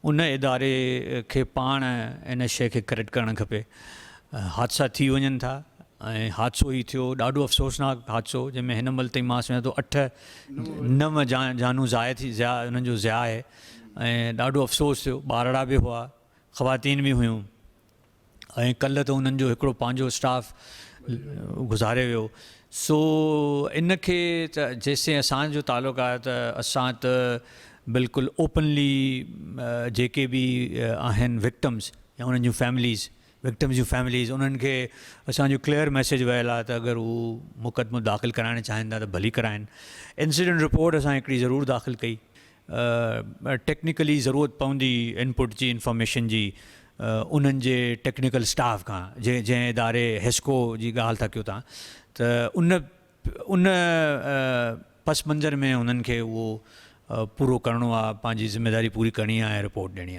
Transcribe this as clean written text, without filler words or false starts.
ان اداري کي پاڻ ان شيء کي ڪريڪٽ ڪرڻ کپي. حادثا ٿي وڃن ٿا ۽ حادثو هي ٿيو ڏاڍو افسوسناڪ حادثو جنهن ۾ هن مهل تائين مان سمجهان ٿو اٺ نو جانون ضايع ٿي ضياع انهن جو ضياع آهي ۽ ڏاڍو افسوس ٿيو. ٻارڙا به هئا، خواتين به هيون ۽ ڪلهه ته انهن جو هڪڙو پنهنجو اسٽاف گذاري ويو. سو ان کي ته جيسين اسان جو تعلق آهي ته اسان ته بلڪل اوپنلي جيڪي به آهن وڪٽمز يا انهن جون فيمليز، وڪٽمز جون فيمليز، انهن کي اسان جو ڪليئر ميسيج ويل آهي ته اگر هو مقدمو داخل ڪرائڻ چاهين ٿا ته ڀلي ڪرائن. انسيڊنٽ رپورٽ اسان هڪڙي ضرور داخل ڪئي. ٽيڪنيڪلي ضرورت پوندي انپٽ جي انفارميشن جي انهن جي ٽيڪنيڪل اسٽاف کان جنهن اداري حيسڪو جي ڳالهه ٿا ڪيو تان ته ان ان پس منظر ۾ انهن کي اهو پورو ڪرڻو آهي، پنهنجي ذميواري پوري ڪرڻي آهي ۽ رپورٽ ڏيڻي آهي.